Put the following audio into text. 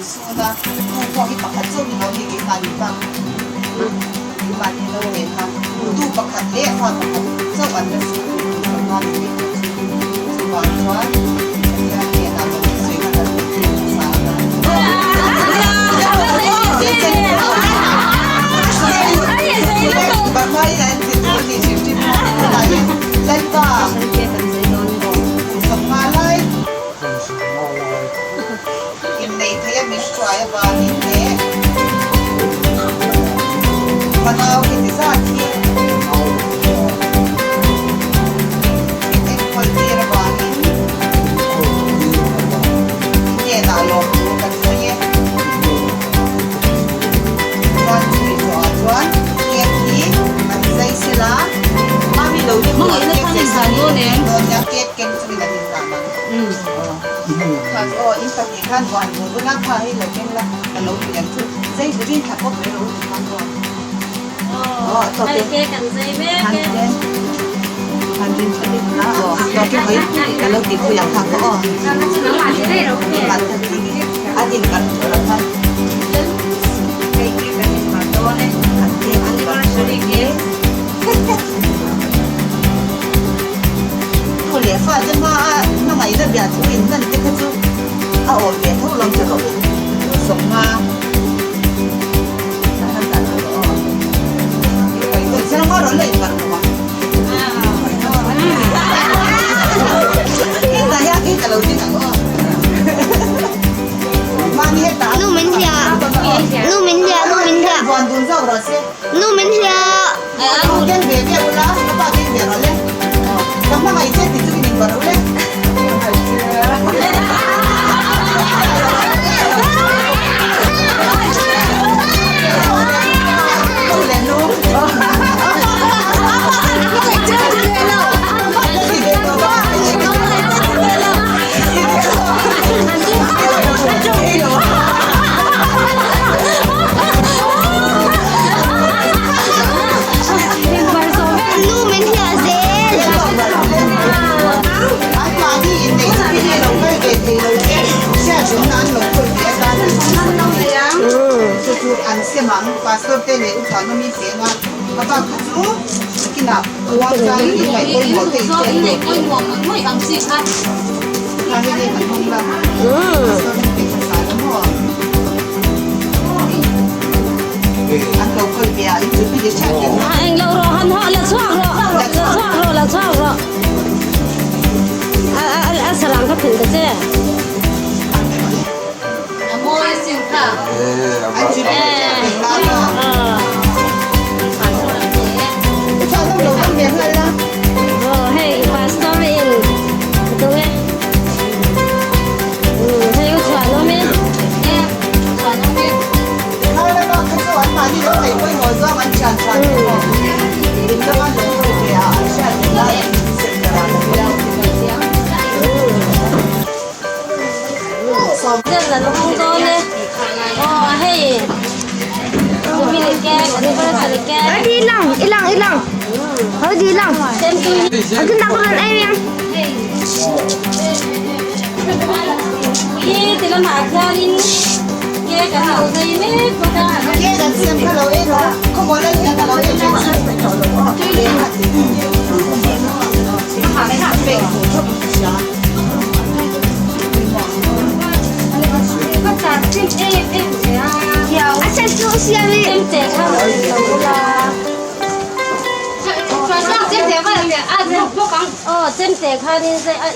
sun a, tu pawh hi pakhat chauh ni lo hi keimahni bak keimahni lo nen kha tu pakhat leh fa pakhat chauh an la sun tur tur kan hma ni tih kha chu chuvang chuan Pathian hnenah lo sawina kan lo tir hmasa ang a. Innei thei a min hruai avangin leh fanau heti zat hi min enkawl tir avangin i hnenah lawmtu kan sawi e. Chuan chumi zawhah chuan cake hi an zai sela mami lo ni hmuh ang cake zai sa ni dawn nia cake keng chungin an inhlan ang. Khan aw in pahnih khan buan bul bula kha hei lo keng la ka lo ti ang chu zai turin thla pawp mai rawh u ti khan aw aw tawp e han ten han rin tha deuh la aw tawp e hei ka lo ti pui ang kha pawh aw a din kan tur ang khan hei khi kan in hman dawn e han cake chu kan pawh e Thu leh fate hma a hmangaihna bia thu in hman te kha chu a awm ve tho lo che rawh u sawmnga a han dah ta rawh aw. Sangha rawn la inbarh lo ang. Hetah hian kei ka lo ding ang aw. Mahni hetah Nu min hria Nu min hria Nu min hria Buan dun zawk rawh se. Nu min hria. Nu min hliah zel. Eng lo rawh han hawh la chhuak rawh la chhuak rawh la chhuak rawh a a a sarang kha phun ta che. Aw hei pastor in tunge hei u chhuanawm e. Ở đi lòng, đi lòng, đi lòng. Ở đi lòng. Ở cái nào con em em. A sen chu siam i. Aw chemte khanin zai a.